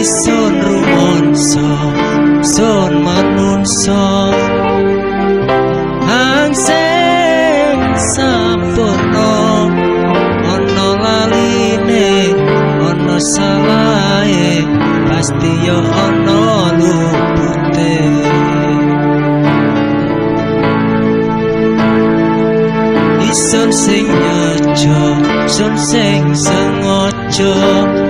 Isun rumonso, sun manungsa hang sing sampurna, ana laline, ana salahe, pasti yo ana lupute. Isun sing nyejo, sun sing sengaja.